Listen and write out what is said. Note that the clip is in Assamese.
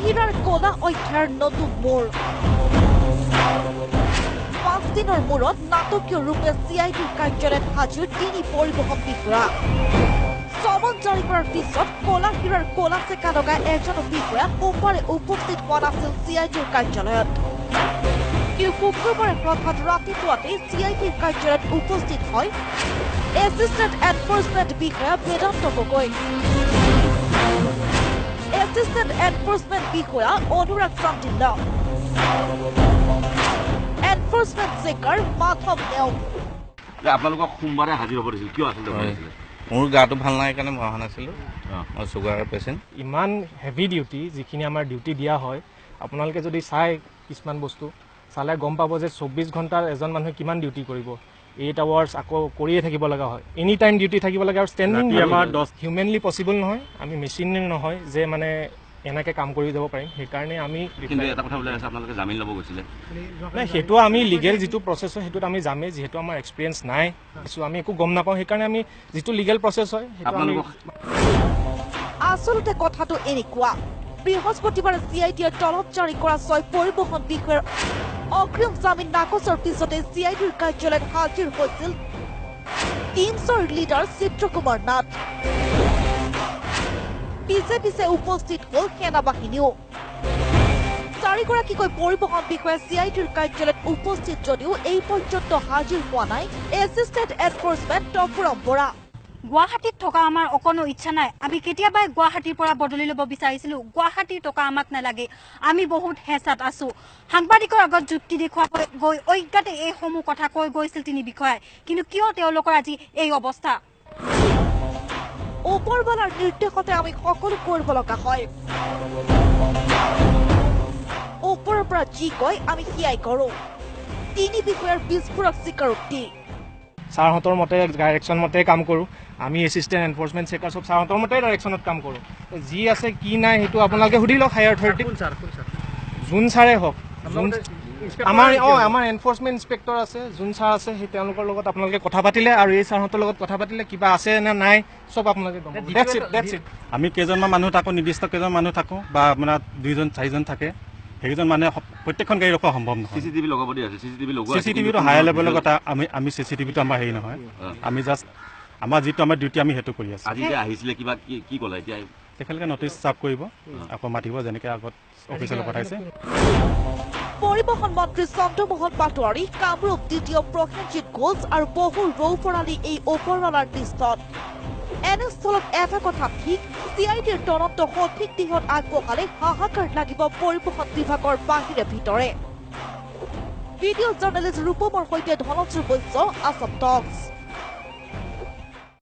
হীৰাৰ ক'লা অধ্যায়ৰ নতুন মোৰ। 5 দিনৰ মূৰত নাটকীয় ৰূপে চি I ডিৰ কাৰ্যালয়ত হাজিৰ 3 পৰিবহণ বিষয়া। চমন জাৰি কৰাৰ পিছত ক'লা হীৰাৰ ক'লা চেকা লগা এজন বিষয়া সোমবাৰে উপস্থিত হোৱা নাছিল চি I ডিৰ কাৰ্যালয়ত। কিন্তু শুক্ৰবাৰে হঠাৎ ৰাতিপুৱাতেই চি I ডিৰ কাৰ্যালয়ত উপস্থিত হয় এছিষ্টেণ্ট এনফৰ্চমেণ্ট বিষয়া বেদান্ত গগৈ, এছিষ্টেণ্ট এনফৰ্চমেণ্ট বিষয়া অনুৰাগ চান্দিল্য, এনফৰ্চমেণ্ট চেকাৰ মাধৱ নেওগ। আপোনালোকক সোমবাৰে হাজিৰ হ'ব দিছিল, কিয় আচলতে? মোৰ গাটো ভাল নাই কাৰণে মই অহা নাছিলোঁ, মই চুগাৰৰ পেচেণ্ট। ইমান হেভি ডিউটি যিখিনি আমাৰ ডিউটি দিয়া হয়, আপোনালোকে যদি চাই কিছুমান বস্তু চালে গম পাব যে 24 ঘণ্টাৰ এজন মানুহে কিমান ডিউটি কৰিব। 8 আৱাৰ্ছ আকৌ কৰিয়ে থাকিব লগা হয়, এনি টাইম ডিউটি থাকিব লাগে আৰু ষ্টেণ্ডিং আমাৰ হিউমেনলি পচিবল নহয়, আমি মেচিন নহয় যে মানে এনেকৈ কাম কৰি যাব পাৰিম। সেইকাৰণে আমি কিন্তু এটা কথা ওলাই আছে, আপোনালোকে জামিন ল'ব গৈছিলে। নাই, সেইটো আমি লিগেল যিটো প্ৰচেছ হয় সেইটোত আমি যামেই, যিহেতু আমাৰ এক্সপিৰিয়েঞ্চ নাই, আমি একো গম নাপাওঁ, সেইকাৰণে আমি যিটো লিগেল প্ৰচেছ হয় সেইটো আমি। আচলতে কথাটো এনেকুৱা, বৃহস্পতিবাৰে চি I ডিয়ে তলব জাৰি কৰা 6 পৰিবহণ বিষয়াৰ অগ্ৰিম জামিন নাকচৰ পিছতে চি I ডিৰ কাৰ্যালয়ত হাজিৰ হৈছিল টিমছৰ লিডাৰ চিত্ৰকুমাৰ নাথ। পিছে পিছে উপস্থিত হ'ল সেনাবাহিনীও। 4গৰাকীকৈ পৰিবহণ বিষয়া চি I ডিৰ কাৰ্যালয়ত উপস্থিত যদিও এই পৰ্যন্ত হাজিৰ হোৱা নাই এছিষ্টেণ্ট এনফৰ্চমেণ্ট টপুৰাম বৰা। গুৱাহাটীত থকা আমাৰ অকণো ইচ্ছা নাই, আমি কেতিয়াবাই গুৱাহাটীৰ পৰা বদলি ল'ব বিচাৰিছিলোঁ। গুৱাহাটীৰ টকা আমাক নালাগে, আমি বহুত হেঁচাত আছো। সাংবাদিকৰ আগত যুক্তি দেখুৱাব গৈ অজ্ঞাতে এইসমূহ কথা কৈ গৈছিল 3 বিষয়াই, কিন্তু কিয় তেওঁলোকৰ আজি এই অৱস্থা? ওপৰৱালাৰ নিৰ্দেশতে আমি সকলো কৰিব লগা হয়, ওপৰৰ পৰা যি কয় আমি সেয়াই কৰোঁ। 3 বিষয়াৰ বিস্ফোৰক স্বীকাৰোক্তি। ছাৰহঁতৰ মতে ডাইৰেকশ্যন মতে কাম কৰোঁ আমি, এছিষ্টেণ্ট এনফৰ্চমেণ্ট চেকাৰ চব ছাৰহঁতৰ মতে ডাইৰেকশ্যনত কাম কৰোঁ। যি আছে কি নাই সেইটো আপোনালোকে সুধি লওক হায়াৰ অথৰিটিক, যোন ছাৰে হওক, আমাৰ আমাৰ এনফৰ্চমেণ্ট ইনস্পেক্টৰ আছে, যোন ছাৰ আছে সেই তেওঁলোকৰ লগত আপোনালোকে কথা পাতিলে আৰু এই ছাৰহঁতৰ লগত কথা পাতিলে কিবা আছে নে নাই চব আপোনালোকে গম পাব। That's it. আমি কেইজনমান মানুহ থাকোঁ, নিৰ্দিষ্ট কেইজন মানুহ থাকোঁ বা আপোনাৰ 2জন 4জন থাকে, সেইকেইজন মানুহে প্ৰত্যেকখন গাড়ী ৰখোৱা সম্ভৱ নহয়। চি চি টিভি লগাব দিয়া আছে, চি চি টিভি লগোৱা, চি চি টিভিটো হায়াৰ লেভেলৰ কথা, আমি চি চি টিভিটো আমাৰ হেৰি নহয়, আমি জাষ্ট আমাৰ যিটো আমাৰ ডিউটি আমি সেইটো কৰি আছোঁ। আজি যে আহিছিলে কিবা কি ক'লে এতিয়া? তেখেতলোকে নটিচ চাৰ্ভ কৰিব, আকৌ মাতিব যেনেকৈ আগত অফিচলৈ পঠাইছে। পৰিবহণ মন্ত্ৰী চন্দ্ৰমোহন পাটোৱাৰী, কামৰূপ দ্বিতীয় প্ৰসেনজিৎ ঘোষ আৰু বহু ৰৌফৰালী এই ওপৰৱালাৰ লিষ্টত। এনেস্থলত এটা কথা ঠিক, চি I ডিৰ তদন্ত সঠিক দিশত আগবঢ়ালে হাহাকাৰ লাগিব পৰিবহণ বিভাগৰ বাহিৰে ভিতৰে। ভিডিঅ' জাৰ্নেলিষ্ট ৰূপমৰ সৈতে ধনশ্ৰী বৈশ্য, আছাম টক্স।